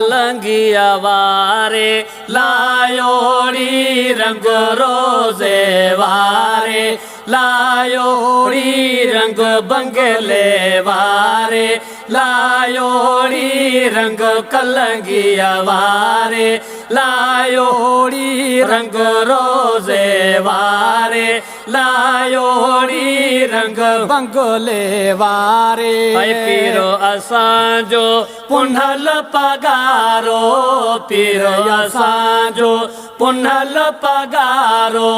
لنگيء واري لايوڙي رنگ روزي واري لايوڙي رنگ بنگلي واري لايوڙي رنگ ڪلنگيء واري لايوڙي رنگ روزي واري لايوڙي رنگ بنگلي واري. اي پيرو اسان جو پنهل پاڳارو، پيرو اسان جو پنهل پاڳارو،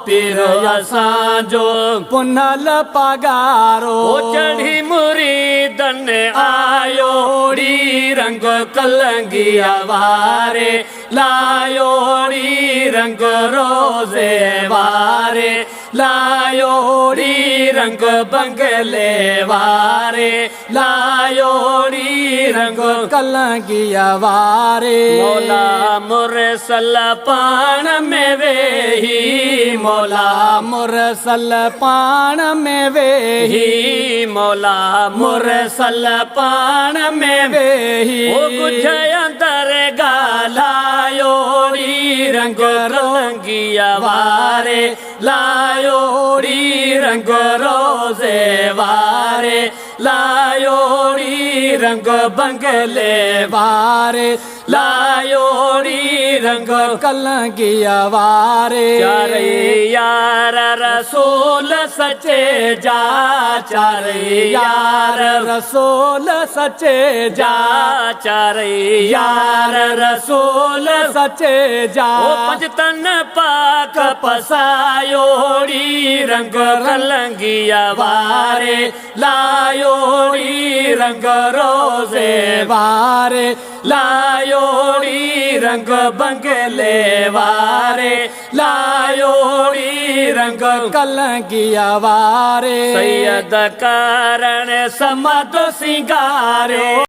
پيرو اسان جو پنهل پاڳارو. او چڙهي مريدن آيوڙي رنگ ڪلنگيء واري لايوڙي رنگ روزي واري لايوڙي رنگ بنگلي واري لايوڙي رنگ ڪلنگيء واري. مولا مرسل پاڻ ۾ ويهي، مولا مرسل پاڻ ۾ ويهي، مولا مرسل پاڻ ۾ ويهي. او ڳجهه اندر ڳالهايوڙي رنگ رنگيء واري لايوڙي رنگ روزي واري لايوڙي رنگ بنگلي واري لايوڙي رنگ ڪلنگيء واري. چارئي يار رسول سچي جا، چارئي يار رسول سچي جا، چارئي يار رسول سچي جا. او پنجتن پاڪ پسايوڙي رنگ ڪلنگيء واري لايوڙي رنگ روزي واري لايوڙي رنگ بنگلي واري لايوڙي رنگ ڪلنگيء واري. سيد ڪارڻ سمد سينگاريو.